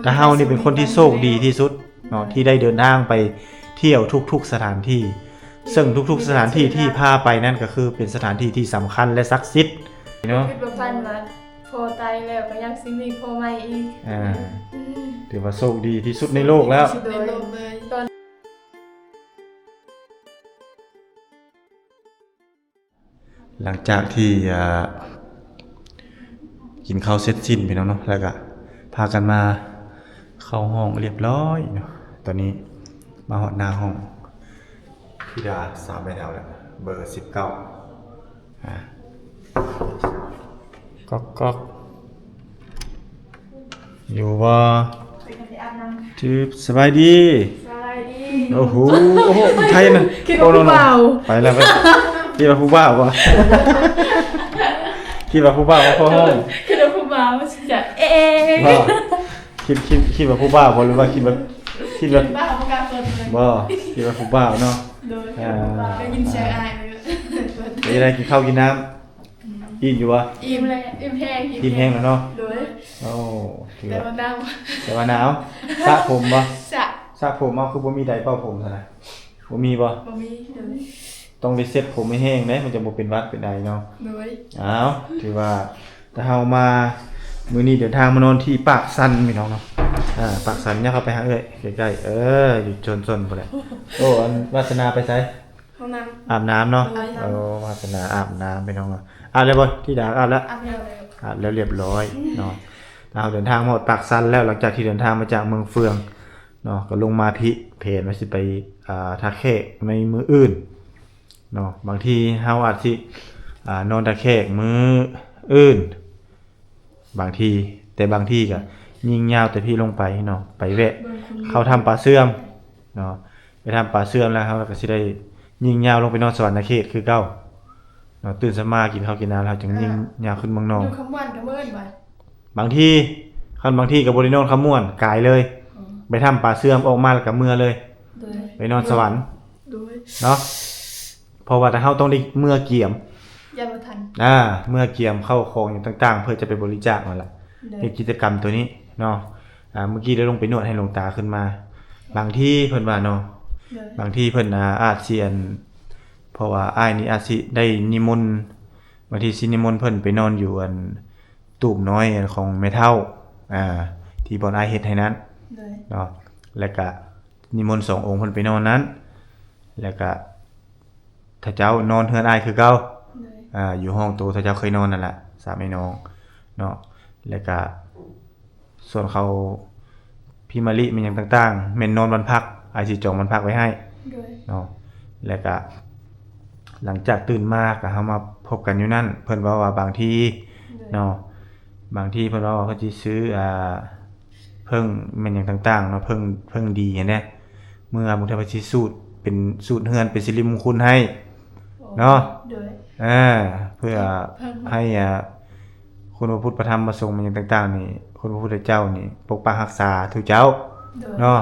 ກະເຮົານີ້ເປັນຄົນທີ່ໂຊກດີທີ່ສຸດເນາະ ທີ່ໄດ້ເດີນທາງໄປທ່ຽວທຸກໆສະຖານທີ່ ເຊິ່ງທຸກໆສະຖານທີ່ທີ່ພາໄປນັ້ນກໍຄືເປັນສະຖານທີ່ທີ່ສຳຄັນ ແລະ ສັກສິດເນາະ. ຄິດບໍ່ຝັນວ່າພໍຕາຍແລ້ວກໍຍັງຊິມີພໍໃໝ່ອີກ. ອ່າ ອືມ ຖືວ່າໂຊກດີທີ່ສຸດໃນໂລກແລ້ວ. ໂດຍ ຫຼັງຈາກທີ່ ອ່າ ກິນເຂົ້າເສັດສິ້ນ ພີ່ນ້ອງເນາະ ແລ້ວກະພາກັນມາເຂົ້າຫ້ອງລຽບຮ້ອຍເນາະ. ຕອນນີ້ມາຮອດໜ້າຫ້ອງ ທິດາສາວແມ່ເຖົ້າແລ້ວ ເບີສິບເກົ້າ. ອ່າ ກອກໆ ຢູ່ບໍ່? ຈື່ ສະບາຍດີ. ສະບາຍດີ. ໂອ້ໂຫ ໂອ້ໂຫ ໄທນະ. ຄິດວ່າຜູ້ບ່າວ. ໂອ້ໂຫ ໄປແລ້ວ ໄປ. ຄິດວ່າຜູ້ບ່າວບໍ່? ຄິດວ່າຜູ້ບ່າວມາເຂົ້າຫ້ອງ. ຄິດວ່າຜູ້ບ່າວຊິຈະເອ. ບໍ່ ຄິດ ຄິດ ຄິດວ່າຜູ້ບ່າວບໍ່ ຫຼືວ່າຄິດວ່າ ຄິດວ່າ ບໍ່ ຄິດວ່າຜູ້ບ່າວເນາະ. ໂດຍ ອ່າ ໄດ້ຍິນສຽງອ້າຍ. ເປັນຈັ່ງໃດ ກິນເຂົ້າກິນນ້ຳ? ອີ່ມຢູ່ບໍ່? ອີ່ມແລ້ວ ອີ່ມແຮງ ອີ່ມແຮງແລ້ວເນາະ. ໂດຍ ໂອ້ ແຕ່ວ່າໜາວ ແຕ່ວ່າໜາວ. ສະຜົມບໍ່? ສະ ສະຜົມ. ເອົາ ຄືບໍ່ມີໃດເປົ່າຜົມຊັ້ນນະ? ບໍ່ມີບໍ່? ບໍ່ມີ. ໂດຍ ຕ້ອງໄດ້ເຊັດຜົມໃຫ້ແຫ້ງເດ້ ມັນຈະບໍ່ເປັນຫວັດເປັນໄອເນາະ. ໂດຍ ອ້າວ ຖືວ່າ ແຕ່ເຮົາມາມື້ນີ້ເດີນທາງມານອນທີ່ປາກຊັນ ພີ່ນ້ອງເນາະ. ອ່າ ປາກຊັນ ຍ່າງເຂົ້າໄປຫາເອື້ອຍໃກ້ໆ. ເອີ ຢູ່ຊົນໆພຸ້ນແຫຼະ. ໂອ້ ອັນວາສະໜາໄປໃສ? ຫ້ອງນ້ຳ ອາບນ້ຳເນາະ. ໂອ້ຍ ໂອ້ ວາສະໜາອາບນ້ຳ ພີ່ນ້ອງເນາະ. ອາບແລ້ວບໍ່? ທິດາອາບແລ້ວ? ອາບແລ້ວ ອາບແລ້ວລຽບຮ້ອຍເນາະ. ເຮົາເດີນທາງມາຮອດປາກຊັນແລ້ວ ຫຼັງຈາກທີ່ເດີນທາງມາຈາກເມືອງເຟືອງເນາະ ກໍລົງມາພີ້ ແຜນວ່າຊິໄປ ອ່າ ທ່າແຂກໃນມື້ອື່ນເນາະ. ບາງທີເຮົາອາດຊິ ອ່າ ນອນທ່າແຂກມື້ອື່ນ ບາງທີ ແຕ່ບາງທີກໍຍິງຍາວແຕ່ພີ້ລົງໄປເນາະ ໄປແວະເຂົ້າຖ້ຳປາເຊື່ອມເນາະ. ໄປຖ້ຳປາເຊື່ອມແລ້ວ ເຮົາກໍຊິໄດ້ຍິງຍາວລົງໄປນອນສະຫວັນນະເຂດຄືເກົ່າເນາະ. ຕື່ນເຊົ້າມາກິນເຂົ້າກິນນ້ຳແລ້ວ ຈຶ່ງຍິງຍາວຂຶ້ນເມືອງນອງ. ຢູ່ຄຳມ່ວນກໍເມີນບໍ່? ບາງທີ ຄັນບາງທີກໍບໍ່ໄດ້ນອນຄຳມ່ວນ ກາຍເລີຍ. ອືມ ໄປຖ້ຳປາເຊື່ອມ ອອກມາແລ້ວກໍເມືອເລີຍ. ໂດຍ ໄປນອນສະຫວັນ. ໂດຍ ເນາະ. ເພາະວ່າຖ້າເຮົາຕ້ອງໄດ້ເມືອກຽມ ຢ້ານບໍ່ທັນ ອ່າ ເມືອກຽມເຂົ້າຂອງຫຍັງຕ່າງໆ ເພື່ອຈະໄປບໍລິຈາກນັ້ນລະ. ໂດຍ ເຮັດກິດຈະກຳໂຕນີ້ເນາະ. ອ່າ ມື້ກີ້ໄດ້ລົງໄປນວດໃຫ້ຫຼວງຕາຂຶ້ນມາ. ບາງທີເພິ່ນວ່າເນາະ ໂດຍ ບາງທີເພິ່ນ ອ່າ ອາດຊິ ອັນ ເພາະວ່າອ້າຍນີ້ອາດຊິໄດ້ນິມົນ ບາງທີຊິນິມົນເພິ່ນໄປນອນຢູ່ ອັນ ຕູບນ້ອຍ ອັນ ຂອງແມ່ເຖົ້າ ອ່າ ທີ່ບ່ອນອ້າຍເຮັດໃຫ້ນັ້ນ. ໂດຍ ເນາະ. ແລ້ວກະນິມົນສອງອົງເພິ່ນໄປນອນນັ້ນ ແລ້ວກະ ຖ້າເຈົ້ານອນເຮືອນອ້າຍຄືເກົ່າ. ໂດຍ ອ່າ ຢູ່ຫ້ອງໂຕ ຖ້າເຈົ້າເຄີຍນອນນັ້ນລະ ສາມອ້າຍນ້ອງເນາະ. ແລ້ວກະ ສ່ວນເຂົ້າພີ້ມະລິແມ່ນຫຍັງຕ່າງໆ ແມ່ນນອນວັນພັກ ອ້າຍຊິຈອງວັນພັກໄວ້ໃຫ້. ໂດຍ ເນາະ. ແລ້ວກະ ຫຼັງຈາກຕື່ນມາກະເຮົາມາພົບກັນຢູ່ນັ້ນ. ເພິ່ນເວົ້າວ່າບາງທີ ໂດຍ ເນາະ ບາງທີເພິ່ນເວົ້າວ່າເພິ່ນຊິຊື້ ອ່າ ເຜິ້ງແມ່ນຫຍັງຕ່າງໆເນາະ ເຜິ້ງ ເຜິ້ງດີຫັ້ນແຫຼະ ເມື່ອບາງເທື່ອເພິ່ນຊິສູດເປັນສູດເຮືອນເປັນສິລິມຸງຄຸນໃຫ້ເນາະ. ໂດຍ ເອີ ເພື່ອໃຫ້ ອ່າ ຄຸນພະພຸດພະທຳພະສົງແມ່ນຫຍັງຕ່າງໆນີ້ ຄຸນພະພຸດທະເຈົ້ານີ້ປົກປັກຮັກສາທຸເຈົ້າ. ໂດຍ ເນາະ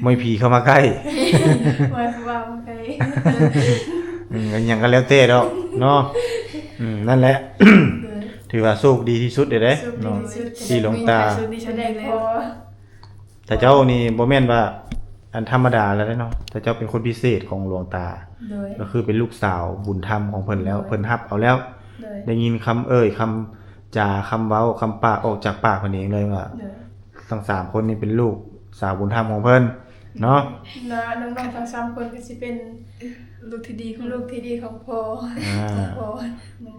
ບໍ່ໃຫ້ຜີເຂົ້າມາໃກ້ ບໍ່ໃຫ້ຜູ້ບ່າວມາໃກ້. ອືມ ຫຍັງກໍແລ້ວແຕ່ດອກເນາະ. ອືມ ນັ້ນແຫຼະ ໂດຍ ຖືວ່າໂຊກດີທີ່ສຸດເດ້ ໂຊກດີທີ່ສຸດເນາະ ທີ່ຫຼວງຕາ ທີ່ຫຼວງຕາ ແຕ່ເຈົ້ານີ້ບໍ່ແມ່ນວ່າອັນທຳມະດາແລ້ວເດ້ເນາະ ແຕ່ເຈົ້າເປັນຄົນພິເສດຂອງຫຼວງຕາ. ໂດຍ ກໍຄືເປັນລູກສາວບຸນທຳຂອງເພິ່ນແລ້ວ. ໂດຍ ເພິ່ນຮັບເອົາແລ້ວ. ໂດຍ ໄດ້ຍິນຄຳເອີ່ຍ ຄຳຈາ ຄຳເວົ້າ ຄຳປາກອອກຈາກປາກເພິ່ນເອງເລີຍວ່າ ໂດຍ ທັງສາມຄົນນີ້ເປັນລູກສາວບຸນທຳຂອງເພິ່ນເນາະ. ແລ້ວນ້ອງໆທັງສາມຄົນກໍຊິເປັນລູກທີ່ດີຂອງ ລູກທີ່ດີຂອງພໍ່.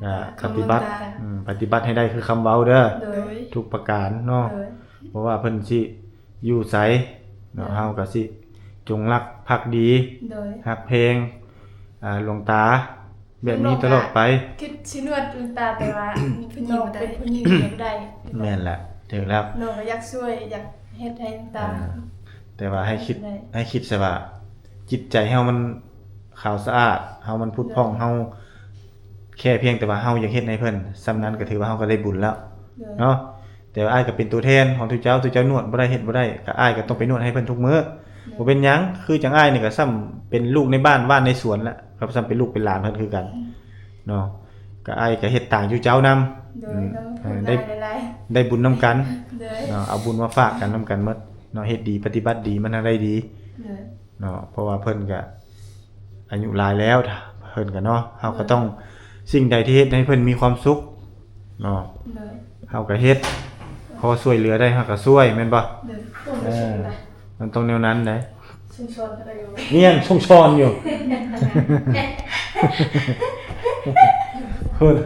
ອ່າ ຂອງພໍ່ ກໍປະຕິບັດ ຂອງຫຼວງຕາ. ອືມ ປະຕິບັດໃຫ້ໄດ້ຄືຄຳເວົ້າເດີ. ໂດຍ ທຸກປະການເນາະ. ໂດຍ ບໍ່ວ່າເພິ່ນຊິຢູ່ໃສເນາະ ໂດຍ ເຮົາກໍຊິຈົງຮັກພັກດີ. ໂດຍ ຮັກແພງ ອ່າ ຫຼວງຕາແບບນີ້ຕະຫຼອດໄປ. ຄິດຊິນວດຫຼວງຕາ ແຕ່ວ່າຜູ້ຍິງບໍ່ໄດ້ ຜູ້ຍິງບໍ່ໄດ້. ແມ່ນແຫຼະ ຖືກແລ້ວ. ນ້ອງກໍຢາກຊ່ວຍ ຢາກເຮັດໃຫ້ຫຼວງຕາ. ອ່າ ແຕ່ວ່າໃຫ້ຄິດ ໃຫ້ຄິດຊະວ່າ ຈິດໃຈເຮົາມັນຂາວສະອາດ ເຮົາມັນຜຸດຜ່ອງ. ໂດຍ ເຮົາແຄ່ພຽງແຕ່ວ່າເຮົາຢາກເຮັດໃຫ້ເພິ່ນ ສ່ຳນັ້ນກໍຖືວ່າເຮົາກໍໄດ້ບຸນແລ້ວ. ໂດຍ ເນາະ. ແຕ່ວ່າອ້າຍກໍເປັນຕົວແທນຂອງທຸເຈົ້າ ທຸເຈົ້ານວດບໍ່ໄດ້ເຮັດບໍ່ໄດ້ ກໍອ້າຍກໍຕ້ອງໄປນວດໃຫ້ເພິ່ນທຸກມື້. ໂດຍ ບໍ່ເປັນຫຍັງ ຄືຈັ່ງອ້າຍນີ້ກໍສ່ຳເປັນລູກໃນບ້ານ ບ້ານໃນສວນລະ ກໍສ່ຳເປັນລູກເປັນຫຼານເພິ່ນຄືກັນ. ອືມ ເນາະ. ກໍອ້າຍກໍເຮັດຕາງຢູ່ເຈົ້ານຳ ໂດຍ ອືມ ເນາະ ເອີ ໄດ້ ຫຼາຍໆ ໄດ້ບຸນນຳກັນ ໂດຍ ເນາະ ເອົາບຸນມາຝາກກັນນຳກັນໝົດເນາະ ເຮັດດີປະຕິບັດດີມັນຈັ່ງໄດ້ດີ ໂດຍ ເນາະ ເພາະວ່າເພິ່ນກໍອາຍຸຫຼາຍແລ້ວ ເພິ່ນກໍເນາະ ເຮົາກໍ ໂດຍ ຕ້ອງ ສິ່ງໃດທີ່ເຮັດໃຫ້ເພິ່ນມີຄວາມສຸກເນາະ ໂດຍ ເຮົາກໍເຮັດ ພໍຊ່ວຍເຫຼືອໄດ້ເຮົາກໍຊ່ວຍແມ່ນບໍ່? ໂດຍ ເອີ ມັນຕ້ອງແນວນັ້ນໃດ ຊຸມຊົນກໍໄດ້ຢູ່ ນີ້ຍັງຊຸມຊົນຢູ່ ພຸ້ນ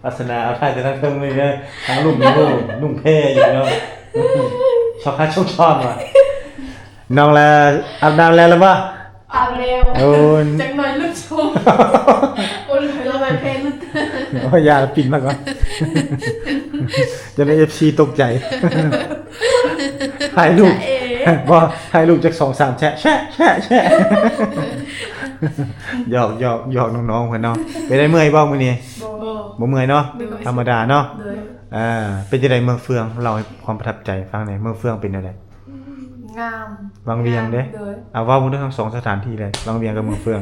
ວາສະໜາເອົາຖ່າຍແຕ່ທາງເທິງນີ້ເດີ ທາງລຸ່ມນີ້ໂອ້ ນຸ່ງແພຢູ່ເນາະ ຊອກຫາຊົນໆວ່າ ນ້ອງລາອາບນ້ຳແລ້ວ ແລ້ວບໍ່? ອາບແລ້ວ ໂອ້ຍ ຈັກໜ້ອຍຫຼຸດຊົມ ໂອ້ຍ ລະໄປແພຫຼຸດ ໂອ້ຍ ຢ່າປິ່ນມາກ່ອນ ຈະໄດ້ເອັຟຊີຕົກໃຈ ຖ່າຍຮູບ ຈະເອ ບໍ່ ຖ່າຍຮູບຈັກສອງສາມແຊະ ແຊະ ແຊະ ແຊະ ຫຍອກ ຫຍອກ ຫຍອກນ້ອງໆເພິ່ນເນາະ ເປັນໄດ ເມື່ອຍບໍ່ມື້ນີ້? ບໍ່ ບໍ່ເມື່ອຍເນາະ ໂດຍ ທຳມະດາເນາະ ໂດຍ ອ່າ ເປັນຈັ່ງໃດເມືອງເຟືອງ ເລົ່າໃຫ້ຄວາມປະທັບໃຈຟັງແດ່ ເມືອງເຟືອງເປັນແນວໃດ? ງາມ ວັງວຽງເດ້ ງາມ ໂດຍ ເອົາເວົ້າເບິ່ງເດີ ທັງສອງສະຖານທີ່ເລີຍ ວັງວຽງກັບເມືອງເຟືອງ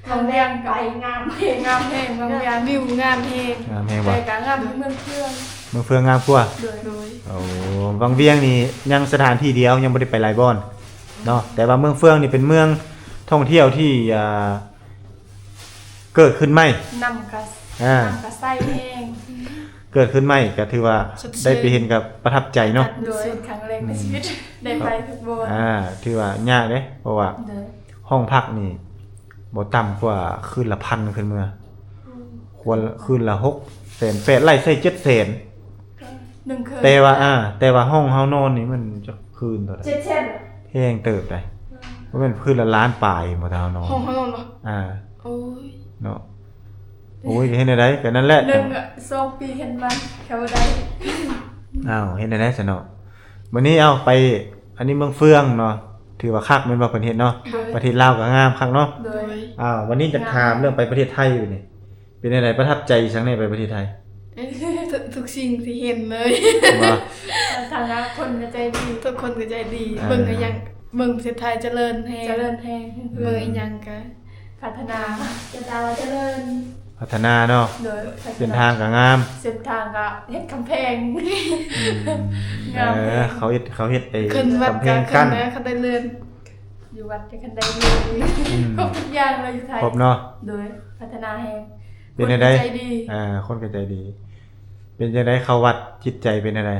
ວັງວຽງກໍງາມແຮງ ງາມແຮງ ວັງວຽງວິວງາມແຮງ ງາມແຮງບໍ່? ແຕ່ກໍງາມເມືອງເຟືອງ ເມືອງເຟືອງງາມກວ່າ ໂດຍ ໂດຍ ໂອ້ ວັງວຽງນີ້ຍັງສະຖານທີ່ດຽວ ຍັງບໍ່ໄດ້ໄປຫຼາຍບ່ອນເນາະ ແຕ່ວ່າເມືອງເຟືອງນີ້ເປັນເມືອງທ່ອງທ່ຽວທີ່ ອ່າ ເກີດຂຶ້ນໃໝ່ ນ້ຳກະ ອ່າ ນ້ຳກະໃສແຮງ ເກີດຂຶ້ນໃໝ່ກໍຖືວ່າ ສົດຊື່ນ ໄດ້ໄປເຫັນກໍປະທັບໃຈເນາະ ໂດຍ ຄັ້ງແລກໃນຊີວິດ ອືມ ໄດ້ໄປທຸກບ່ອນ ອ່າ ຖືວ່າຍາກເດ້ ເພາະວ່າ ໂດຍ ຫ້ອງພັກນີ້ບໍ່ຕ່ຳກວ່າຄືນລະພັນຂຶ້ນເມືອ ອືມ ຄວນ ຄືນລະຫົກແສນ ແປດໄລ່ໃສ່ເຈັດແສນ ໜຶ່ງຄືນ ແຕ່ວ່າ ອ່າ ແຕ່ວ່າຫ້ອງເຮົານອນນີ້ມັນຈັກຄືນເທົ່າໃດ? ເຈັດແສນ ແພງເຕີບໃດ ອືມ ບໍ່ແມ່ນຄືນລະລ້ານປາຍບໍ່ ຖ້າເຮົານອນ ຫ້ອງເຮົານອນບໍ່? ອ່າ ໂອ້ຍ ເນາະ ໂອ້ຍ ເຮັດແນວໃດ ກໍນັ້ນແຫຼະ ໜຶ່ງ ສອງປີເຮັດມັນ ເຂົາບໍ່ໄດ້ ອ້າວ ເຮັດແນວໃດຊັ້ນເນາະ ມື້ນີ້ເອົາໄປ ອັນນີ້ເມືອງເຟືອງເນາະ ຖືວ່າຄັກແມ່ນບໍ່ ເພິ່ນເຮັດເນາະ ໂດຍ ປະເທດລາວກໍງາມຄັກເນາະ ໂດຍ ອ້າວ ວັນນີ້ຈະຖາມເລື່ອງໄປປະເທດໄທບັດນີ້ ເປັນແນວໃດ ປະທັບໃຈອີ່ຫຍັງແດ່ໄປປະເທດໄທ? ທຸກ ທຸກສິ່ງທີ່ເຫັນເລີຍ ວ່າ ຖານະຄົນກໍໃຈດີ ທຸກຄົນກໍໃຈດີ ອ່າ ເບິ່ງອີ່ຫຍັງ ເບິ່ງປະເທດໄທຈະເລີນແຮງ ຈະເລີນແຮງ ເບິ່ງອີ່ຫຍັງກໍພັດທະນາ ຈະຕາວ່າຈະເລີນ ພັດທະນາເນາະ ໂດຍ ເສັ້ນທາງກໍງາມ ເສັ້ນທາງກໍເຮັດກຳແພງ ອືມ ງາມ ເອີ ເຂົາເຮັດ ເຂົາເຮັດໄອ້ ຂຶ້ນວັດກໍຂຶ້ນ ກຳແພງກັ້ນ ແລ້ວຄັນໄດ້ເລີນ ຢູ່ວັດກໍຄັນໄດ້ເລີນ ອືມ ຄົບທຸກຢ່າງເລີຍຢູ່ໄທ ຄົບເນາະ ໂດຍ ພັດທະນາແຮງ ເປັນຈັ່ງໃດ ຄົນກໍໃຈດີ ອ່າ ຄົນກໍໃຈດີ ເປັນຈັ່ງໃດ ເຂົ້າວັດຈິດໃຈເປັນຈັ່ງໃດ?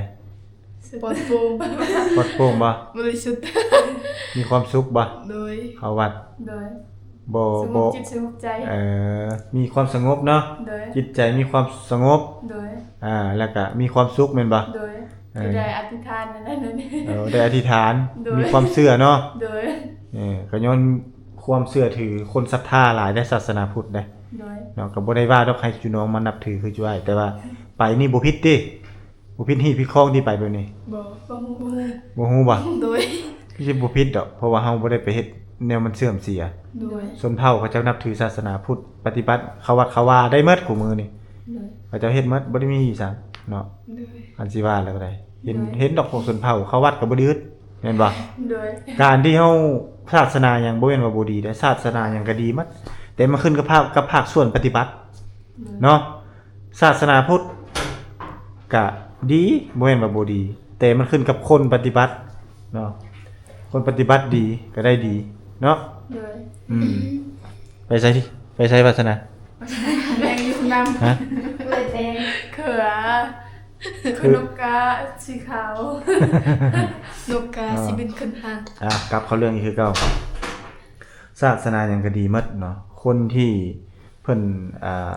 ປອດໂປ່ງ ປອດໂປ່ງບໍ່? ບໍລິສຸດ ມີຄວາມສຸກບໍ່? ໂດຍ ເຂົ້າວັດ ໂດຍ ບໍ່ ສະຫງົບ ບໍ່ ຈິດສະຫງົບໃຈ ເອີ ມີຄວາມສະຫງົບເນາະ ໂດຍ ຈິດໃຈມີຄວາມສະຫງົບ ໂດຍ ອ່າ ແລ້ວກະມີຄວາມສຸກແມ່ນບໍ່? ໂດຍ ເອີ ຈະໄດ້ອະທິຖານນັ້ນນັ້ນ ເອີ ໄດ້ອະທິຖານ ໂດຍ ມີຄວາມເຊື່ອເນາະ ໂດຍ ເອີ ກໍຍ້ອນຄວາມເຊື່ອຖືຄົນສັດທາຫຼາຍໃນສາສະໜາພຸດເດ້ ໂດຍ ເນາະ ກໍບໍ່ໄດ້ວ່າດອກໃຫ້ຈຸນ້ອງມານັບຖືຄືຈຸອ້າຍ ແຕ່ວ່າໄປນີ້ບໍ່ຜິດຕິ? ບໍ່ຜິດຮີດຜິດຄອງຕິໄປແບບນີ້? ບໍ່ ບໍ່ຮູ້ ບໍ່ຮູ້ ບໍ່ຮູ້ບໍ່? ໂດຍ ຄືຊິບໍ່ຜິດດອກ ເພາະວ່າເຮົາບໍ່ໄດ້ໄປເຮັດແນວມັນເສື່ອມເສຍ ໂດຍ ຊົນເຜົ່າເຂົາເຈົ້ານັບຖືສາສະໜາພຸດ ປະຕິບັດເຂົ້າວັດເຂົ້າວາໄດ້ໝົດຄູ່ມື້ນີ້ ໂດຍ ເຂົາເຈົ້າເຮັດໝົດ ບໍ່ໄດ້ມີອີ່ຫຍັງເນາະ ໂດຍ ອັນຊິວ່າແລ້ວກໍໄດ້ ເຫັນ ໂດຍ ເຫັນດອກພວກຊົນເຜົ່າເຂົ້າວັດກໍບໍ່ໄດ້ອຶດ ແມ່ນບໍ່? ໂດຍ ການທີ່ເຮົາ ສາສະໜາຫຍັງບໍ່ແມ່ນວ່າບໍ່ດີເດ້ ສາສະໜາຫຍັງກໍດີໝົດ ແຕ່ມັນຂຶ້ນກັບພາກ ກັບພາກສ່ວນປະຕິບັດ ໂດຍ ເນາະ ສາສະໜາພຸດກະດີ ບໍ່ແມ່ນວ່າບໍ່ດີ ແຕ່ມັນຂຶ້ນກັບຄົນປະຕິບັດເນາະ ຄົນປະຕິບັດດີກໍໄດ້ດີເນາະ ໂດຍ ອືມ ໄປໃສ ໄປໃສວາສະໜາ? ແດງຢູ່ນຳ ຮະ? ເລີຍແດງ ເຂືອ ເຂືອ ເຂືອນົກກາສີຂາວ ນົກກາ ອໍ ຊິບິນຂຶ້ນຫາ ອ່ະ ກັບເຂົ້າເລື່ອງອີກຄືເກົ່າ ສາສະໜາຫຍັງກໍດີໝົດເນາະ ຄົນທີ່ເພິ່ນ ອ່າ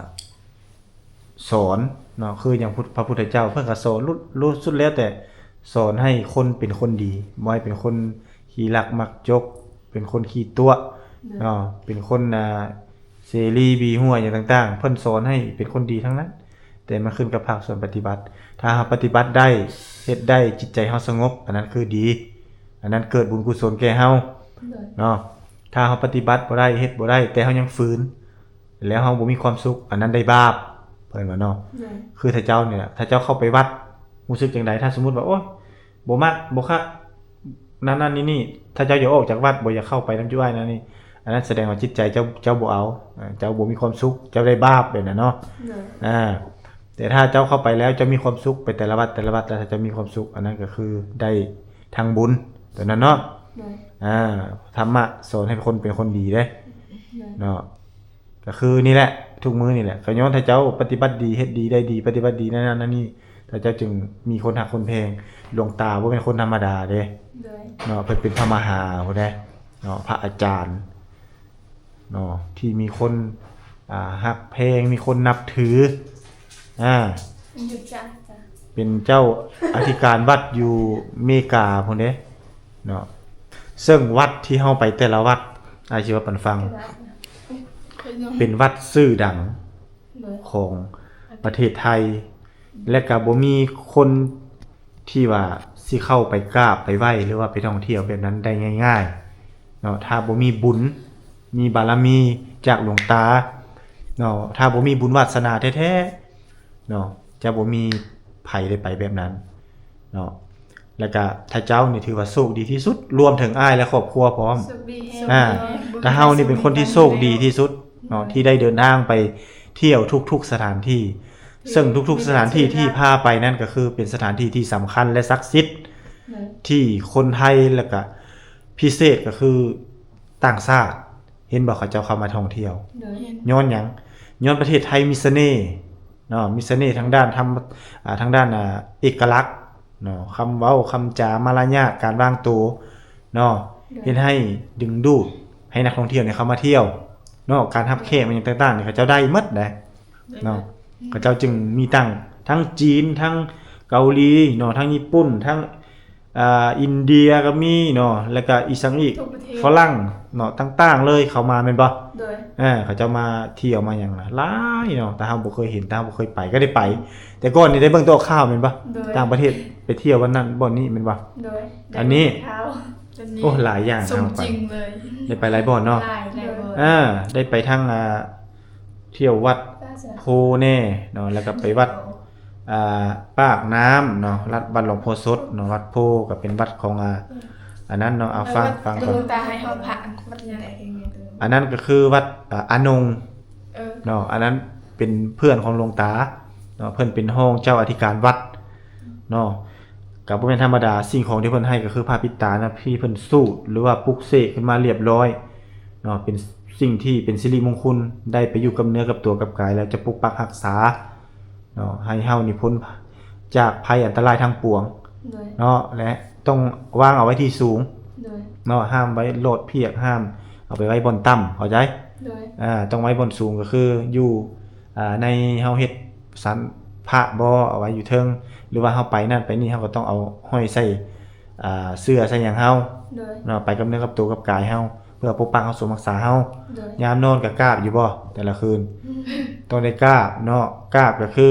ສອນເນາະ ຄືຢ່າງພຸດ ພະພຸດທະເຈົ້າເພິ່ນກໍສອນ ລຸ ລຸ ສຸດແລ້ວແຕ່ສອນໃຫ້ຄົນເປັນຄົນດີ ບໍ່ໃຫ້ເປັນຄົນຂີ້ລັກມັກຈົກ ເປັນຄົນຂີ້ຕົວະ ໂດຍ ເນາະ ເປັນຄົນ ອ່າ ເສລີ ບີຫົວ ຫຍັງຕ່າງໆ ເພິ່ນສອນໃຫ້ເປັນຄົນດີທັງນັ້ນ ແຕ່ມັນຂຶ້ນກັບພາກສ່ວນປະຕິບັດ ຖ້າເຮົາປະຕິບັດໄດ້ ເຮັດໄດ້ ຈິດໃຈເຮົາສະຫງົບ ອັນນັ້ນຄືດີ ອັນນັ້ນເກີດບຸນກຸສົນແກ່ເຮົາ ໂດຍ ເນາະ ຖ້າເຮົາປະຕິບັດບໍ່ໄດ້ ເຮັດບໍ່ໄດ້ ແຕ່ເຮົາຍັງຝືນ ແລ້ວເຮົາບໍ່ມີຄວາມສຸກ ອັນນັ້ນໄດ້ບາບ ເພິ່ນວ່າເນາະ ໂດຍ ຄືຖ້າເຈົ້ານີ້ແຫຼະ ຖ້າເຈົ້າເຂົ້າໄປວັດ ຮູ້ສຶກຈັ່ງໃດ? ຖ້າສົມມຸດວ່າ ໂອ້ຍ ບໍ່ມັກ ບໍ່ຄັກ ນັ້ນໆ ນີ້ໆ ຖ້າເຈົ້າຢາກອອກຈາກວັດ ບໍ່ຢາກເຂົ້າໄປນຳຈຸອ້າຍນັ້ນນີ້ ອັນນັ້ນສະແດງວ່າຈິດໃຈເຈົ້າ ເຈົ້າບໍ່ເອົາ ເຈົ້າບໍ່ມີຄວາມສຸກ ເຈົ້າໄດ້ບາບ ແບບນັ້ນເນາະ. ໂດຍ ອ່າ ແຕ່ຖ້າເຈົ້າເຂົ້າໄປແລ້ວ ເຈົ້າມີຄວາມສຸກ ໄປແຕ່ລະວັດ ແຕ່ລະວັດ ແລ້ວຖ້າເຈົ້າມີຄວາມສຸກ ອັນນັ້ນກໍຄືໄດ້ທັງບຸນ ຕົວນັ້ນເນາະ. ໂດຍ ອ່າ ທຳມະສອນໃຫ້ຄົນເປັນຄົນດີເດ້. ໂດຍ ເນາະ ກໍຄືນີ້ແຫຼະ ທຸກມື້ນີ້ແຫຼະ ກໍຍ້ອນຖ້າເຈົ້າປະຕິບັດດີ ເຮັດດີ ໄດ້ດີ ປະຕິບັດດີ ນັ້ນໆ ນັ້ນນີ້ ແລ້ວເຈົ້າຈຶ່ງມີຄົນຮັກຄົນແພງ. ຫຼວງຕາບໍ່ແມ່ນຄົນທຳມະດາເດ້. ໂດຍ ເນາະ ເພິ່ນເປັນພະມະຫາພຸ້ນເດ້ ເນາະ ພະອາຈານ ເນາະ ທີ່ມີຄົນ ອ່າ ຮັກແພງ ມີຄົນນັບຖື ອ່າ ເປັນເຈົ້າອະທິການວັດຢູ່ເມກາພຸ້ນເດ້ເນາະ. ເຊິ່ງວັດທີ່ເຮົາໄປແຕ່ລະວັດ ອ້າຍຊິເວົ້າປັນຟັງ ເປັນວັດຊື່ດັງ ໂດຍ ຂອງປະເທດໄທ ແລະ ກໍບໍ່ມີຄົນທີ່ວ່າຊິເຂົ້າໄປກາບໄປໄຫວ້ ຫຼືວ່າໄປທ່ອງທ່ຽວແບບນັ້ນໄດ້ງ່າຍໆເນາະ ຖ້າບໍ່ມີບຸນ ມີບາລະມີຈາກຫຼວງຕາເນາະ ຖ້າບໍ່ມີບຸນວາດສະໜາແທ້ໆເນາະ ຈະບໍ່ມີໃຜໄດ້ໄປແບບນັ້ນເນາະ. ແລ້ວກະຖ້າເຈົ້ານີ້ຖືວ່າໂຊກດີທີ່ສຸດ ລວມເຖິງອ້າຍ ແລະ ຄອບຄົວພ້ອມ. ໂຊກດີແຮງ ອ່າ ແຕ່ເຮົານີ້ເປັນຄົນທີ່ໂຊກດີທີ່ສຸດເນາະ ໂດຍ ທີ່ໄດ້ເດີນທາງໄປທ່ຽວທຸກໆສະຖານທີ່ ເຊິ່ງທຸກໆສະຖານທີ່ທີ່ພາໄປນັ້ນກໍຄືເປັນສະຖານທີ່ທີ່ສຳຄັນ ແລະ ສັກສິດ ໂດຍ ທີ່ຄົນໄທ ແລ້ວກະພິເສດກໍຄືຕ່າງຊາດ ເຫັນບໍ່ ເຂົາເຈົ້າເຂົ້າມາທ່ອງທ່ຽວ. ໂດຍ ຍ້ອນຫຍັງ? ຍ້ອນປະເທດໄທມີສະເໜ່ເນາະ ມີສະເໜ່ທາງດ້ານທຳ ອ່າ ທາງດ້ານ ອ່າ ເອກະລັກເນາະ ຄຳເວົ້າ ຄຳຈາ ມາລະຍາດ ການວາງໂຕເນາະ ໂດຍ ເຮັດໃຫ້ດຶງດູດໃຫ້ນັກທ່ອງທ່ຽວນີ້ເຂົ້າມາທ່ຽວເນາະ. ການຮັບແຂກ ແມ່ນຫຍັງຕ່າງໆນີ້ ເຂົາເຈົ້າໄດ້ໝົດເດ້ເນາະ. ເຂົາເຈົ້າຈຶ່ງມີຕັ້ງ ທັງຈີນ ທັງເກົາຫຼີເນາະ ທັງຍີ່ປຸ່ນ ທັງ ອ່າ ອິນເດຍກໍມີເນາະ ແລ້ວກໍອີກຫຍັງອີກ ທົ່ວປະເທດ ຝຣັ່ງເນາະ ຕ່າງໆເລີຍ ເຂົ້າມາແມ່ນບໍ່? ໂດຍ ເອີ ເຂົາເຈົ້າມາທ່ຽວມາຫຍັງນະ ຫຼາຍເນາະ ແຕ່ເຮົາບໍ່ເຄີຍເຫັນ ແຕ່ເຮົາບໍ່ເຄີຍໄປ ກໍໄດ້ໄປ ແຕ່ກ່ອນນີ້ໄດ້ເບິ່ງແຕ່ອອກຂ່າວແມ່ນບໍ່? ໂດຍ ຕ່າງປະເທດໄປທ່ຽວວັນນັ້ນບ່ອນນີ້ແມ່ນບໍ່? ໂດຍ ອັນນີ້ ໄດ້ເບິ່ງຂ່າວ ໂອ້ ຫຼາຍຢ່າງ ສົມຈິງເລີຍ ໄດ້ໄປຫຼາຍບ່ອນເນາະ ຫຼາຍ ຫຼາຍບ່ອນ ເອີ ໄດ້ໄປທາງ ອ່າ ທ່ຽວວັດໂພແດ່ເນາະ ແລ້ວກໍໄປວັດ ອ່າ ປາກນ້ຳເນາະ ວັດ ວັດຫຼວງໂພສົດເນາະ ວັດໂພກໍເປັນວັດຂອງ ອ່າ ອັນນັ້ນເນາະ. ເອົາ ຟັງ ຟັງກ່ອນ ຫຼວງຕາໃຫ້ເຮົາພັກ ວັດຫຍັງ ອັນນັ້ນກໍຄືວັດ ອ່າ ອານົງ ເອີ ເນາະ ອັນນັ້ນເປັນເພື່ອນຂອງຫຼວງຕາເນາະ ເພິ່ນເປັນຮອງເຈົ້າອະທິການວັດເນາະ. ກໍບໍ່ແມ່ນທຳມະດາ ສິ່ງຂອງທີ່ເພິ່ນໃຫ້ກໍຄືຜ້າປິດຕານະ ທີ່ເພິ່ນສູດ ຫຼືວ່າປຸກເສກຂຶ້ນມາລຽບລ້ອຍເນາະ ເປັນສິ່ງທີ່ເປັນສິລິມົງຄຸນ ໄດ້ໄປຢູ່ກັບເນື້ອກັບຕົວກັບກາຍ ແລ້ວຈະປົກປັກຮັກສາເນາະ ໃຫ້ເຮົານີ້ພົ້ນຈາກໄພອັນຕະລາຍທັງປວງ ໂດຍ ເນາະ ແລະ ຕ້ອງວາງເອົາໄວ້ທີ່ສູງ ໂດຍ ເນາະ ຫ້າມໄວ້ຫຼອດພຽກ ຫ້າມເອົາໄປໄວ້ບ່ອນຕ່ຳ ເຂົ້າໃຈ? ໂດຍ ອ່າ ຕ້ອງໄວ້ບ່ອນສູງ ກໍຄືຢູ່ ອ່າ ໃນເຮົາເຮັດສັນພະບໍ ເອົາໄວ້ຢູ່ເທິງ ຫຼືວ່າເຮົາໄປນັ້ນໄປນີ້ ເຮົາກໍຕ້ອງເອົາຫ້ອຍໃສ່ ອ່າ ເສື້ອໃສ່ຫຍັງເຮົາ ໂດຍ ເນາະ ໄປກັບເນື້ອກັບຕົວກັບກາຍເຮົາ ເພື່ອປົກປັກຮັກສາເຮົາ. ໂດຍ ຍາມນອນກໍກາບຢູ່ບໍ່ແຕ່ລະຄືນ? ຕ້ອງໄດ້ກາບເນາະ ກາບກໍຄື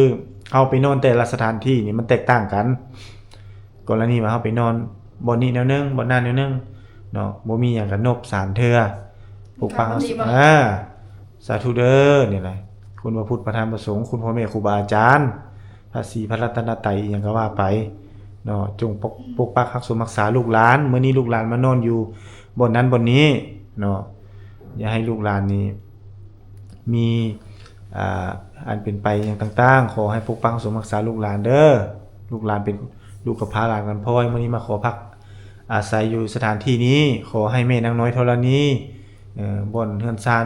ເຮົາໄປນອນແຕ່ລະສະຖານທີ່ນີ້ມັນແຕກຕ່າງກັນ. ກໍລະນີວ່າເຮົາໄປນອນບ່ອນນີ້ແນວໜຶ່ງ ບ່ອນນັ້ນແນວໜຶ່ງເນາະ ບໍ່ມີຫຍັງກໍນົບສາມເທື່ອ ປົກປັກ ອ່າ ສາທຸເດີ ນີ້ແຫຼະ ຄຸນພະພຸດພະທຳພະສົງ ຄຸນພໍ່ແມ່ຄູບາອາຈານ ພະສີພະລັດຕະນະໄຕ ອີ່ຫຍັງກໍວ່າໄປເນາະ ຈົ່ງປົກ ປົກປັກຮັກສົມຮັກສາລູກຫຼານ. ມື້ນີ້ລູກຫຼານມານອນຢູ່ບ່ອນນັ້ນບ່ອນນີ້ເນາະ ຢ່າໃຫ້ລູກຫຼານນີ້ມີ ອ່າ ອັນເປັນໄປຫຍັງຕ່າງໆ ຂໍໃຫ້ປົກປັກຮັກສົມຮັກສາລູກຫຼານເດີ. ລູກຫຼານເປັນລູກກຳພ້າຫຼານກຳພ້ອຍ ມື້ນີ້ມາຂໍພັກອາໄສຢູ່ສະຖານທີ່ນີ້ ຂໍໃຫ້ແມ່ນາງນ້ອຍທໍລະນີ ເອີ ບ່ອນເຮືອນຊານ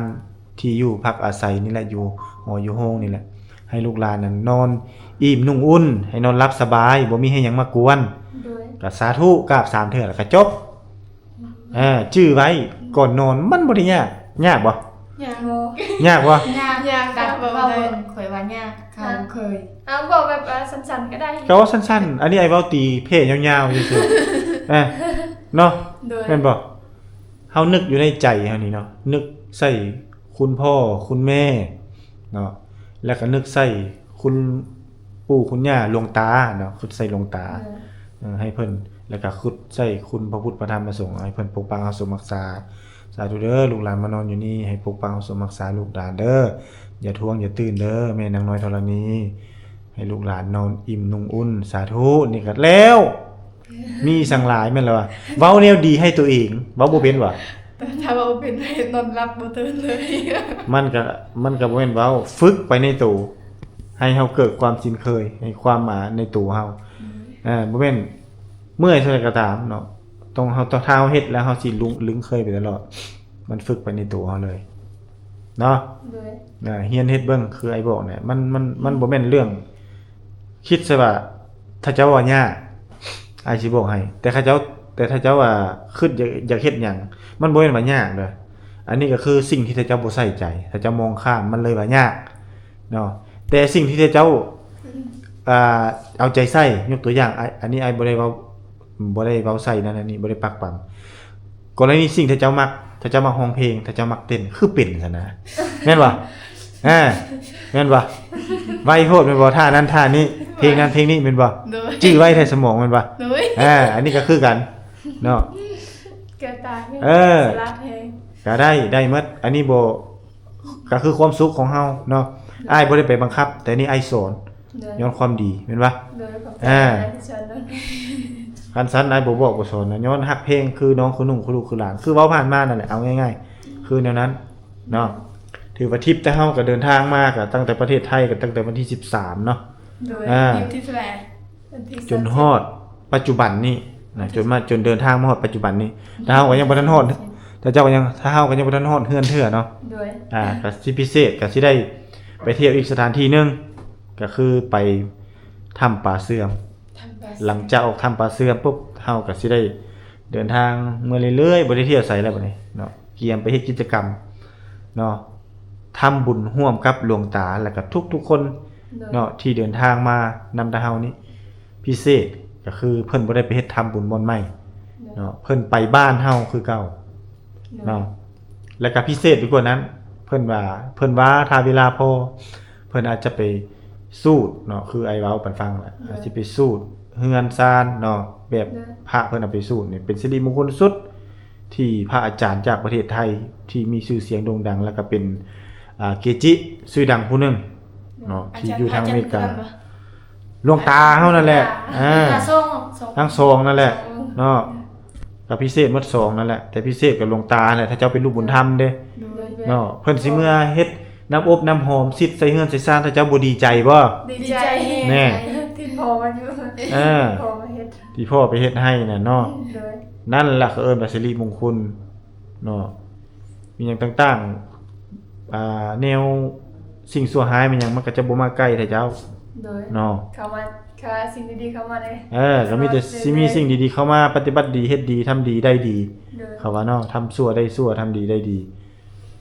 ທີ່ຢູ່ພັກອາໄສນີ້ແຫຼະ ຢູ່ຫໍຢູ່ໂຮງນີ້ແຫຼະ ໃຫ້ລູກຫຼານນັ້ນນອນອີ່ມນຸ່ງອຸ່ນ ໃຫ້ນອນຫຼັບສະບາຍ ບໍ່ມີໃຫ້ຫຍັງມາກວນ. ໂດຍ ກໍສາທຸກາບສາມເທື່ອ ແລ້ວກໍຈົບ. ອືມ ເອີ ຈື່ໄວ້ ກ່ອນນອນມັນບໍ່ໄດ້ຍາກ. ຍາກບໍ່? ຍາກບໍ່? ຍາກບໍ່? ຍາກ ຍາກ ຕາມເວົ້າເບິ່ງ ຂ້ອຍວ່າຍາກ ເຮົາບໍ່ເຄີຍ. ເອົາ ເວົ້າແບບ ເອີ ສັ້ນໆກໍໄດ້ ກໍເວົ້າສັ້ນໆ. ອັນນີ້ອ້າຍເວົ້າຕີແຜ່ຍາວໆຊື່ໆ ເອີ ເນາະ. ໂດຍ ແມ່ນບໍ່? ເຮົານຶກຢູ່ໃນໃຈເຮົານີ້ເນາະ ນຶກໃສ່ຄຸນພໍ່ຄຸນແມ່ເນາະ ແລ້ວກໍນຶກໃສ່ຄຸນ ປູ່ຄຸນຍ່າ ຫຼວງຕາເນາະ ຄິດໃສ່ຫຼວງຕາ ເອີ ໃຫ້ເພິ່ນ ແລ້ວກໍຄິດໃສ່ຄຸນພະພຸດພະທຳພະສົງ ໃຫ້ເພິ່ນປົກປັກຮັກສົມຮັກສາ. ສາທຸເດີ ລູກຫຼານມານອນຢູ່ນີ້ ໃຫ້ປົກປັກຮັກສົມຮັກສາລູກຫຼານເດີ ຢ່າທວງຢ່າຕື່ນເດີ ແມ່ນາງນ້ອຍທໍລະນີ ໃຫ້ລູກຫຼານນອນອີ່ມນຸ່ງອຸ່ນ. ສາທຸ ນີ້ກໍແລ້ວ ມີສັງຫຼາຍແມ່ນແລ້ວວະ ເວົ້າແນວດີໃຫ້ຕົວເອງ ເວົ້າບໍ່ເປັນຫວາ? ແຕ່ຖ້າເວົ້າເປັນ ນອນຫຼັບບໍ່ຕື່ນເລີຍ. ມັນກະ ມັນກະບໍ່ແມ່ນເວົ້າ ຝຶກໄປໃນໂຕ ໃຫ້ເຮົາເກີດຄວາມຊິນເຄີຍ ໃຫ້ຄວາມມາໃນໂຕເຮົາ. ເອີ ບໍ່ແມ່ນເມື່ອຍເທົ່າໃດກໍຕາມເນາະ ຕ້ອງ ເຮົາ ຖ້າເຮົາເຮັດແລ້ວ ເຮົາຊິລຸ້ງ ລຶ້ງເຄີຍໄປຕະຫຼອດ. ມັນຝຶກໄປໃນໂຕເຮົາເລີຍເນາະ. ໂດຍ ອ່າ ຮຽນເຮັດເບິ່ງ ຄືອ້າຍບອກນີ້ ມັນ ມັນ ມັນບໍ່ແມ່ນເລື່ອງ ຄິດຊະວ່າ ຖ້າເຈົ້າວ່າຍາກ ອ້າຍຊິບອກໃຫ້ ແຕ່ເຂົາເຈົ້າ ແຕ່ຖ້າເຈົ້າວ່າຄຶດຢາກ ຢາກເຮັດຫຍັງ ມັນບໍ່ແມ່ນວ່າຍາກເດີ້. ອັນນີ້ກໍຄືສິ່ງທີ່ເຂົາເຈົ້າບໍ່ໃສ່ໃຈ ເຂົາເຈົ້າມອງຂ້າມ ມັນເລີຍວ່າຍາກເນາະ. ແຕ່ສິ່ງທີ່ເຂົາເຈົ້າ ອ່າ ເອົາໃຈໃສ່ ຍົກຕົວຢ່າງ ອາ ອັນນີ້ອ້າຍບໍ່ໄດ້ເວົ້າ ບໍ່ໄດ້ເວົ້າໃສ່ນັ້ນອັນນີ້ ບໍ່ໄດ້ປັກປຳ. ກໍລະນີສິ່ງທີ່ເຈົ້າມັກ ຖ້າເຈົ້າມັກຮ້ອງເພງ ຖ້າເຈົ້າມັກເຕັ້ນ ຄືເປັນຊັ້ນນະ ແມ່ນບໍ່? ອາ ແມ່ນບໍ່? ໄວໂພດແມ່ນບໍ່? ທ່ານັ້ນທ່ານີ້ ເພງນັ້ນເພງນີ້ແມ່ນບໍ່? ໂດຍ ຈື່ໄວ້ແທ້ສະໝອງແມ່ນບໍ່? ໂດຍ ອາ ອັນນີ້ກໍຄືກັນເນາະ ແກ້ວຕາ ເອີ ສະຫຼາດແຮງ ກໍໄດ້ ໄດ້ໝົດ. ອັນນີ້ບໍ່ ກໍຄືຄວາມສຸກຂອງເຮົາເນາະ. ໂດຍ ອ້າຍບໍ່ໄດ້ໄປບັງຄັບ ແຕ່ນີ້ອ້າຍສອນ ໂດຍ ຍ້ອນຄວາມດີແມ່ນບໍ່? ໂດຍ ຂອບໃຈ ອ່າ ຫຼາຍໆ ທີ່ສອນໂດຍ. ຄັນຊັ້ນອ້າຍບໍ່ບອກບໍ່ສອນນະ ຍ້ອນຮັກແພງຄືນ້ອງຄືໜຸ່ງຄືລູກຄືຫຼານ ຄືເວົ້າຜ່ານມານັ້ນແຫຼະ ເອົາງ່າຍໆ ຄືແນວນັ້ນເນາະ. ຖືວ່າທຣິບແຕ່ເຮົາກໍເດີນທາງມາກໍຕັ້ງແຕ່ປະເທດໄທ ກໍຕັ້ງແຕ່ວັນທີສິບສາມເນາະ. ໂດຍ ອ່າ ທຣິບທີເທົ່າໃດ? ວັນທີ ຈົນຮອດປັດຈຸບັນນີ້ນະ ຈົນມາ ຈົນເດີນທາງມາຮອດປັດຈຸບັນນີ້ ແຕ່ເຮົາກໍຍັງບໍ່ທັນຮອດ ແຕ່ເຈົ້າກໍຍັງ ຖ້າເຮົາກໍຍັງບໍ່ທັນຮອດເຮືອນເທື່ອເນາະ. ໂດຍ ອ່າ ກໍຊິພິເສດ ກໍຊິໄດ້ໄປທ່ຽວອີກສະຖານທີ່ໜຶ່ງ ກໍຄືໄປຖ້ຳປາເຊື່ອມ. ຖ້ຳປາເຊື່ອມ ຫຼັງຈາກອອກຖ້ຳປາເຊື່ອມປຸບ ເຮົາກໍຊິໄດ້ເດີນທາງເມືອເລື້ອຍໆ ບໍ່ໄດ້ທ່ຽວໃສແລ້ວບັດນີ້ເນາະ. ກຽມໄປເຮັດກິດຈະກຳເນາະ ທຳບຸນຮ່ວມກັບຫຼວງຕາ ແລ້ວກໍທຸກໆຄົນ ໂດຍ ເນາະ ທີ່ເດີນທາງມານຳທາງເຮົານີ້ ພິເສດກໍຄືເພິ່ນບໍ່ໄດ້ໄປເຮັດທຳບຸນບ່ອນໃໝ່ ໂດຍ ເນາະ ເພິ່ນໄປບ້ານເຮົາຄືເກົ່າ ໂດຍ ເນາະ. ແລ້ວກໍພິເສດໄປກວ່ານັ້ນ ເພິ່ນວ່າ ເພິ່ນວ່າຖ້າເວລາພໍ ເພິ່ນອາດຈະໄປສູດເນາະ ຄືອ້າຍເວົ້າປັນຟັງແຫຼະ ໂດຍ ອາດຊິໄປສູດເຮືອນຊານເນາະ ແບບ ໂດຍ ພະເພິ່ນເອົາໄປສູດນີ້ ເປັນສິລິມົງຄົນສຸດ ທີ່ພະອາຈານຈາກປະເທດໄທທີ່ມີຊື່ສຽງໂດ່ງດັງ ແລ້ວກໍເປັນ ອ່າ ເກຈິຊື່ດັງຜູ້ໜຶ່ງເນາະ ອາຈານ ທີ່ຢູ່ທາງອາເມລິກາ ພະອາຈານ ຫຼວງຕາເຮົານັ້ນແຫຼະ ອ່າ ທັງສອງ ທັງສອງນັ້ນແຫຼະ ສອງອົງ ເນາະ ກໍພິເສດໝົດສອງນັ້ນແຫຼະ ແຕ່ພິເສດກັບຫຼວງຕາຫັ້ນແຫຼະ ຖ້າເຈົ້າເປັນລູກບຸນທຳເດ້ ໂດຍ ເນາະ ເພິ່ນຊິເມືອເຮັດນ້ຳອົບນ້ຳຫອມສີດໃສ່ເຮືອນໃສ່ຊານ ຖ້າເຈົ້າບໍ່ດີໃຈບໍ່? ດີໃຈ ແນ່ ທີ່ພໍ່ມາຢູ່ ເອີ ທີ່ພໍ່ມາເຮັດ ທີ່ພໍ່ໄປເຮັດໃຫ້ນະເນາະ ໂດຍ ນັ້ນລະເຂົາເອີ້ນວ່າສິລິມົງຄຸນເນາະ ມີຫຍັງຕ່າງໆ ອ່າ ແນວສິ່ງຊົ່ວຮ້າຍແມ່ນຫຍັງ ມັນກໍຈະບໍ່ມາໃກ້ແທ້ເຈົ້າ ໂດຍ ເນາະ ເຂົ້າມາ ເຂົ້າ ສິ່ງດີໆເຂົ້າມາເດ້ ເອີ ກໍມີແຕ່ຊິມີສິ່ງດີໆເຂົ້າມາ ປະຕິບັດດີ ເຮັດດີ ທຳດີ ໄດ້ດີ ໂດຍ ເຂົາວ່າເນາະ ທຳຊົ່ວໄດ້ຊົ່ວ ທຳດີໄດ້ດີ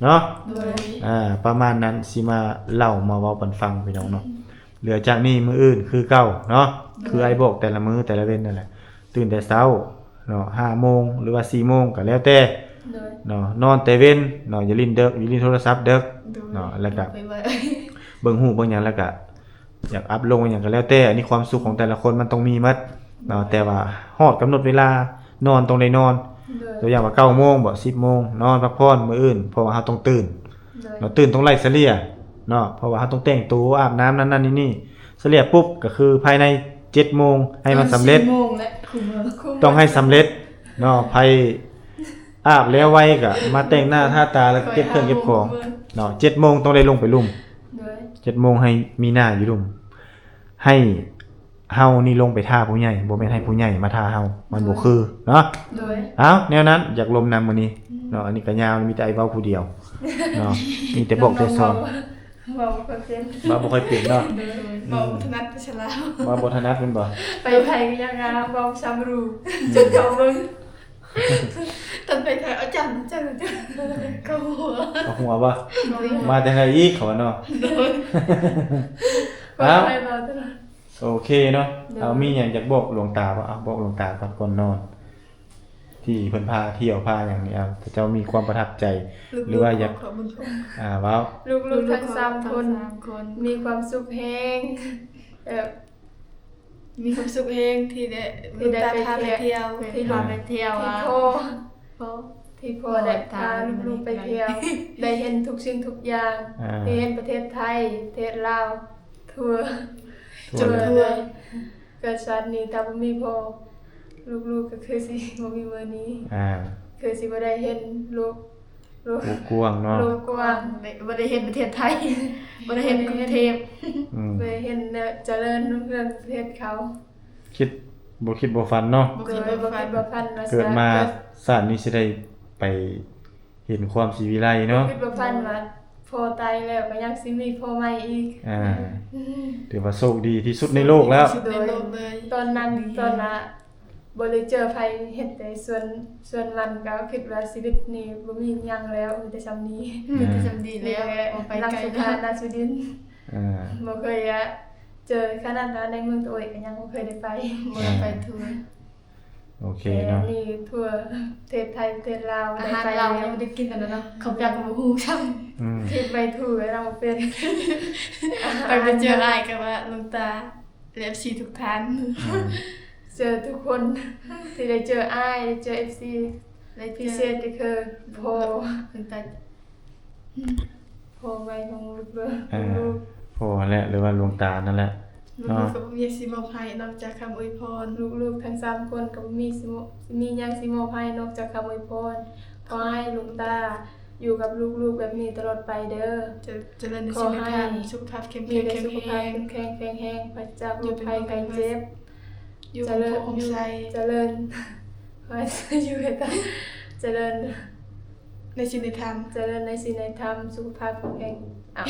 ເນາະ ໂດຍ ອ່າ ປະມານນັ້ນ ຊິມາເລົ່າມາເວົ້າປັນຟັງ ພີ່ນ້ອງເນາະ ເຫຼືອຈາກນີ້ມື້ອື່ນຄືເກົ່າເນາະ ໂດຍ ຄືອ້າຍບອກແຕ່ລະມື້ແຕ່ລະເວັນນັ້ນແຫຼະ ຕື່ນແຕ່ເຊົ້າເນາະ ຫ້າໂມງ ຫຼືວ່າສີ່ໂມງກໍແລ້ວແຕ່ ໂດຍ ເນາະ ນອນແຕ່ເວັນເນາະ ຢ່າຫຼິ້ນເດິກ ຢ່າຫຼິ້ນໂທລະສັບເດິກ ໂດຍ ເນາະ ແລ້ວກໍ ໄປໄວ ເບິ່ງຮູບເບິ່ງຫຍັງ ແລ້ວກໍຢາກອັບລົງຫຍັງກໍແລ້ວແຕ່ ອັນນີ້ຄວາມສຸກຂອງແຕ່ລະຄົນມັນຕ້ອງມີໝົດເນາະ ໂດຍ ແຕ່ວ່າຮອດກຳນົດເວລານອນຕ້ອງໄດ້ນອນ ໂດຍ ຕົວຢ່າງວ່າເກົ້າໂມງບໍ ສິບໂມງ ນອນພັກຜ່ອນ ມື້ອື່ນ ເພາະວ່າເຮົາຕ້ອງຕື່ນ ໂດຍ ເນາະ ຕື່ນຕ້ອງໄລ່ສະເລ່ຍເນາະ ເພາະວ່າເຮົາຕ້ອງແຕ່ງໂຕ ອາບນ້ຳ ນັ້ນໆ ນີ້ໆ ສະເລ່ຍປຸບ ກໍຄືພາຍໃນເຈັດໂມງໃຫ້ມັນສຳເລັດ ສີ່ໂມງແຫຼະ ຄຸມເມີ ຕ້ອງໃຫ້ສຳເລັດເນາະ ໃຜອາບແລ້ວໄວກໍມາແຕ່ງໜ້າທາຕາ ແລ້ວກໍເກັບເຄື່ອງເກັບຂອງເນາະ ເຈັດໂມງຕ້ອງໄດ້ລົງໄປລຸ່ມ ໂດຍ ເຈັດໂມງໃຫ້ມີໜ້າຢູ່ລຸ່ມ ໃຫ້ ເຮົານີ້ລົງໄປຖ້າຜູ້ໃຫຍ່ ບໍ່ແມ່ນໃຫ້ຜູ້ໃຫຍ່ມາຖ້າເຮົາ ມັນບໍ່ຄືເນາະ ໂດຍ ເອົ້າ ແນວນັ້ນ ຢາກລົມນຳມື້ນີ້ເນາະ ອັນນີ້ກໍຍາວ ມີແຕ່ອ້າຍເວົ້າຜູ້ດຽວເນາະ ມີແຕ່ບອກແຕ່ສອນ ເວົ້າບໍ່ຄ່ອຍເປັນ ເວົ້າບໍ່ຄ່ອຍເປັນເນາະ ໂດຍ ເວົ້າບໍ່ຖະໜັດພາສາລາວ ເວົ້າບໍ່ຖະໜັດແມ່ນບໍ່ ໄປໃຜກໍຢາກງາມ ເວົ້າຊ້ຳຮູ້ ອືມ ຈົນເຂົາເບິ່ງ ຕອນໄປໄທ ອາຈານ ອາຈານ ອາຈານ ເຂົາຫົວ ເຂົາຫົວບໍ່ ໂດຍ ມາແຕ່ໃດອີກ ເຂົາວ່າເນາະ ໂດຍ ເອົ້າ ໄປເວົ້າຕະຫຼອດ ໂອເຄເນາະ ໂດຍ ເອົາ ມີຫຍັງຢາກບອກຫຼວງຕາບໍ່? ເອົາ ບອກຫຼວງຕາກ່ອນ ກ່ອນນອນ ທີ່ເພິ່ນພາທ່ຽວພາຫຍັງນີ້ ເອົາ ເຈົ້າມີຄວາມປະທັບໃຈ ຫຼືວ່າຢາກ ອ່າ ເວົ້າ ລູກໆທັງສາມຄົນ ມີຄວາມສຸກແຮງ ແບບ ມີຄວາມສຸກແຮງທີ່ໄດ້ ທີ່ໄດ້ໄປທ່ຽວ ທີ່ລູກໄປທ່ຽວ ທີ່ພໍ່ ພໍ່ ທີ່ພໍ່ໄດ້ພາລູກໆໄປທ່ຽວ ໄດ້ເຫັນທຸກສິ່ງທຸກຢ່າງ ອ່າ ໄດ້ເຫັນປະເທດໄທ ປະເທດລາວ ທົ່ວ ທົ່ວ ຈົນທົ່ວ ເກີດຊາດນີ້ຖ້າບໍ່ມີພໍ່ ລູກໆກໍຄືຊິບໍ່ມີມື້ນີ້ ອ່າ ຄືຊິບໍ່ໄດ້ເຫັນໂລກ ໂລກ ໂລກກວ້າງເນາະ ໂລກກວ້າງ ບໍ່ໄດ້ເຫັນປະເທດໄທ ບໍ່ໄດ້ເຫັນກຸງເທບ ອືມ ບໍ່ໄດ້ເຫັນຈະເລີນຮຸ່ງເຮືອງປະເທດເຂົາ ຄິດ ບໍ່ຄິດບໍ່ຝັນເນາະ ບໍ່ຄິດບໍ່ຝັນ ບໍ່ຄິດບໍ່ຝັນວ່າ ເກີດມາຊາດນີ້ຊິໄດ້ໄປເຫັນຄວາມສີວິໄລເນາະ ບໍ່ຄິດບໍ່ຝັນວ່າພໍຕາຍແລ້ວກໍຍັງຊິມີພໍ່ໃໝ່ອີກ ອ່າ ອືມ ຖືວ່າໂຊກດີທີ່ສຸດໃນໂລກແລ້ວ ໃນໂລກເລີຍ ຕອນນັ້ນ ຕອນລະ ບໍ່ໄດ້ເຈີໃຜ ເຫັນແຕ່ສວນ ສວນມັນ ກໍຄິດວ່າຊີວິດນີ້ບໍ່ມີຫຍັງແລ້ວ ມີແຕ່ສ່ຳນີ້ ມີແຕ່ສ່ຳນີ້ແລ້ວ ບໍ່ໄປໄກແລ້ວ ນາງສຸພາ ນາງສຸດິນ ອ່າ ບໍ່ເຄີຍ ອາ ເຈີ ຂະໜາດວ່າໃນເມືອງໂຕເອກກໍຍັງບໍ່ເຄີຍໄດ້ໄປ ບໍ່ໄດ້ໄປທົວ ໂອເຄເນາະ ແຕ່ນີ້ທົວປະເທດໄທ ປະເທດລາວ ອາຫານລາວຍັງບໍ່ໄດ້ກິນອັນນັ້ນເນາະ ເຂົ້າປຽກກໍບໍ່ຮູ້ຊ້ຳ ອືມ ຄິດໄປທຸແລ້ວບໍ່ເປັນ ອາຫານ ໄປເຈີອ້າຍກັບວ່າລຸງຕາ ແລະ ເອັຟຊີທຸກທ່ານ ອືມ ເຈີທຸກຄົນ ທີ່ໄດ້ເຈີອ້າຍ ໄດ້ເຈີເອັຟຊີ ໄດ້ເຈີ ພິເສດກໍຄືພໍ່ ເພິ່ນຕາ ພໍ່ໃໝ່ຂອງລູກເດີ ອ່າ ລູກ ພໍ່ຫັ້ນແຫຼະ ຫຼືວ່າຫຼວງຕານັ້ນແຫຼະ ເນາະ ລູກໆກໍບໍ່ມີຊິມອບໃຫ້ນອກຈາກຄຳອວຍພອນ ລູກໆທັງສາມຄົນກໍບໍ່ມີຊິ ຊິມີຫຍັງຊິມອບໃຫ້ນອກຈາກຄຳອວຍພອນ ຂໍໃຫ້ຫຼວງຕາຢູ່ກັບລູກໆແບບນີ້ຕະຫຼອດໄປເດີ ຈະ ຈະເລີນໃນສິ່ງໃນທຳ ສຸຂະພາບເຂັ້ມແຂງ ມີແຕ່ສຸຂະພາບເຂັ້ມແຂງ ແຂງແຮງ ປາສະຈາກໂລກໄພໄຂ້ເຈັບ ຢູ່ເປັນໂຮມໂພຮ່ມໄຊ ຈະເລີນ ຢູ່ໃຫ້ຕາ ຈະເລີນໃນສິນໃນທຳ ຈະເລີນໃນສິນໃນທຳ ສຸຂະພາບແຂງ ອ້າວ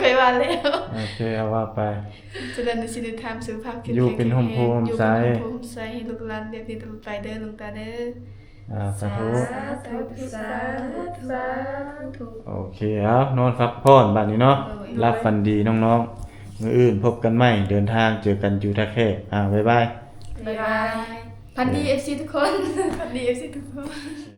ຂ້ອຍວ່າແລ້ວ ໂອເຄ ເອົາວ່າໄປ ຈະເລີນໃນສິນໃນທຳ ສຸຂະພາບແຂງ ຢູ່ເປັນໂຮມໂພຮ່ມໄຊ ຢູ່ເປັນໂຮມໂພຮ່ມໄຊ ໃຫ້ລູກຫຼານແບບນີ້ຕະຫຼອດໄປເດີ ຫຼວງຕາເດີ ອ່າ ສາທຸ ສາທຸ ສາທຸ ສາທຸ ໂອເຄ ເອົາ ນອນພັກຜ່ອນບາດນີ້ເນາະ ໂດຍ ຫຼັບຝັນດີນ້ອງໆ ມື້ອື່ນພົບກັນໃໝ່ ເດີນທາງເຈີກັນຢູ່ທ່າແຂກ ອ່າ ບາຍບາຍ ບາຍບາຍ ຝັນດີເອັຟຊີທຸກຄົນ ຝັນດີເອັຟຊີທຸກຄົນ.